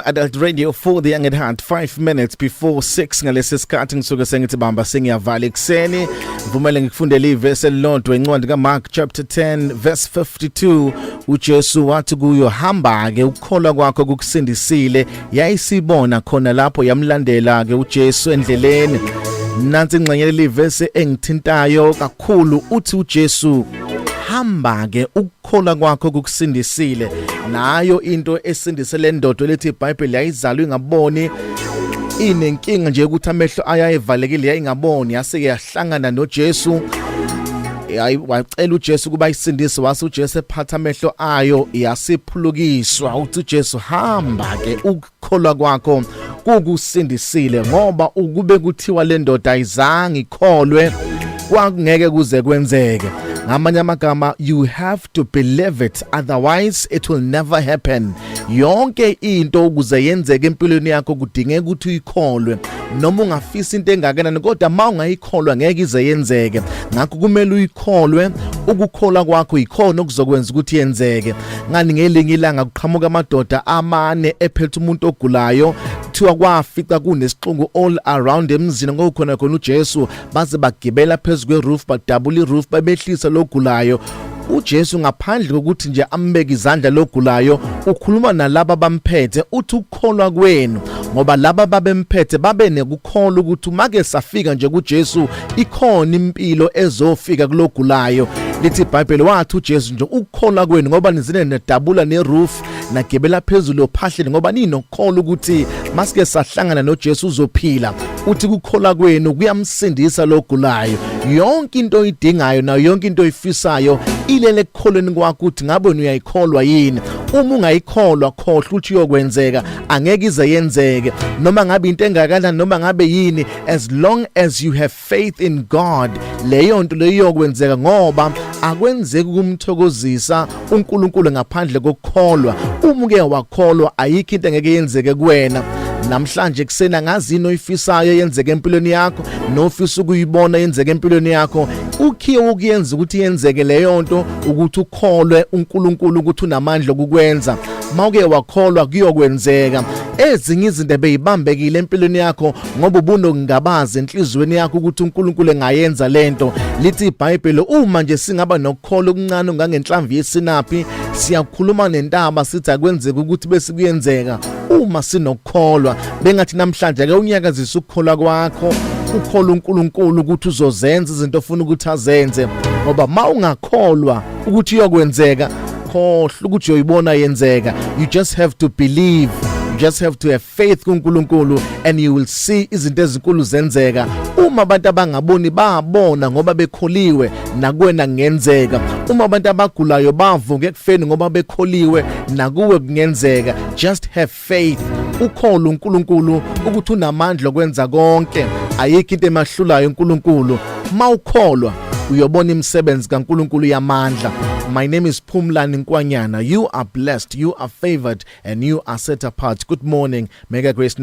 Adult Radio for the Young at Heart, 5 minutes before 6. Ngalesi sikhathi ngisuke sengithi bamba, sengiyavala ekuseni. Vumele ngikufundele ivesi elilodwa, incwadi kaMark chapter 10 verse 52. UJesu wathi kuyo, "Hamba ke, ukukholwa kwakho kukusindisile." Yayisibona khona lapho, yamlandela ke uJesu endleleni. Nansi ingxenye lelivesi engithintayo kakhulu. Uthi uJesu, "Hamba ke, ukukholwa kwakho kukusindisile." Nayo into esindise le ndoda, lethi iBhayibheli yayizalwa ingaboni, inenkinga nje ukuthi amehlo ayayivalekile, yayingaboni. Yase yahlangana noJesu, yayi wacela uJesu kuba ayisindise. Wase uJesu ephatha amehlo ayo, yasiphulukiswa. Uthi uJesu, "Hamba ke, ukukholwa kwakho kukusindisile," ngoba ukube kuthiwa le ndoda ayizange ikholwe, kwakungeke kuze kwenzeke. Ngamanye amagama, you have to believe it, otherwise it will never happen. Yonke into ukuze yenzeke empilweni yakho kudingeka ukuthi uyikholwe. Noma ungafisa into engakanani, kodwa ma ungayikholwa ngeke ize yenzeke. Ngakho kumele uyikholwe. Ukukholwa kwakho yikhona okuzokwenza ukuthi yenzeke. Ngani, ngelinye ilanga kuqhamuka amadoda amane ephethe umuntu ogulayo. Kuthiwa kwafica kunesixuku all around emzini ngokukhona khona uJesu. Baze bagibela phezulu kweroof, badabula iroof, babehlisa logulayo. UJesu, ngaphandle kokuthi nje ambeke izandla logulayo, ukhuluma nalabo abamphethe, uthi, "Ukukholwa kwenu," ngoba laba babemphethe babe nekukholwa ukuthi make safika nje kuJesu, ikhona impilo ezofika kulogulayo. Lithi iBhayibheli, wathi uJesu nje, "Ukukholwa kwenu, ngoba nizine nedabula neroof, nagibela phezulu ophahleni, ngoba ninokukholwa ukuthi masike sahlangana noJesu uzophila." Uthi kukholwa kwenu kuyamsindisa logulayo. Yonke into oyidingayo nayo, yonke into oyifisayo, ilele ekukholweni kwakho, ukuthi ngabe wena uyayikholwa yini. Uma ungayikholwa, khohlwa ukuthi iyokwenzeka, angeke ize yenzeke, noma ngabe into engakanani, noma ngabe yini. As long as you have faith in God, leyo nto leyo iyokwenzeka, ngoba akwenzeki ukumthokozisa uNkulunkulu ngaphandle kokukholwa. Uma uke wakholwa, ayikho into engeke yenzeke kuwena. Namhlanje kusena ngazini oyifisayo yenzeke empilweni yakho, nofisa ukuyibona yenzeke empilweni yakho? Ukhiye ukuyenza ukuthi yenzeke leyo nto ukuthi ukholwe uNkulunkulu ukuthi unamandla okukwenza. Mawuke wakholwa, kuyokwenzeka. Ezinye izinto ebeyibambekile empilweni yakho ngoba ubunokungabaza enhliziyweni yakho ukuthi uNkulunkulu engayenza lento, lithi iBhayibheli, uma nje singaba nokukholwa okuncane ngangenhlamvu yesinaphi, siyakhuluma nentaba sithi akwenzeke ukuthi bese kuyenzeka, uma sinokukholwa. Bengathi namhlanje ake unyakazise ukukholwa kwakho, ukholwa uNkulunkulu ukuthi uzozenza izinto ofuna ukuthi azenze, ngoba mawungakholwa ukuthi iyokwenzeka, khohlwa ukuthi uyoyibona yenzeka. You just have to believe, you just have to have faith kuNkulunkulu and you will see izinto ezinkulu zenzeka. Uma abantu abangaboni babona ngoba bekholiwe, nakuwena kungenzeka. Uma abantu abagulayo bavuka ekufeni ngoba bekholiwe, nakuwe kungenzeka. Just have faith, ukholwa uNkulunkulu ukuthi unamandla okwenza konke. Ayikho into emahlulayo uNkulunkulu. Mawukholwa, uyobona imisebenzi kaNkulunkulu yamandla. My name is Phumlani Nkwanyana. You are blessed, you are favored and you are set apart. Good morning. Mega Grace.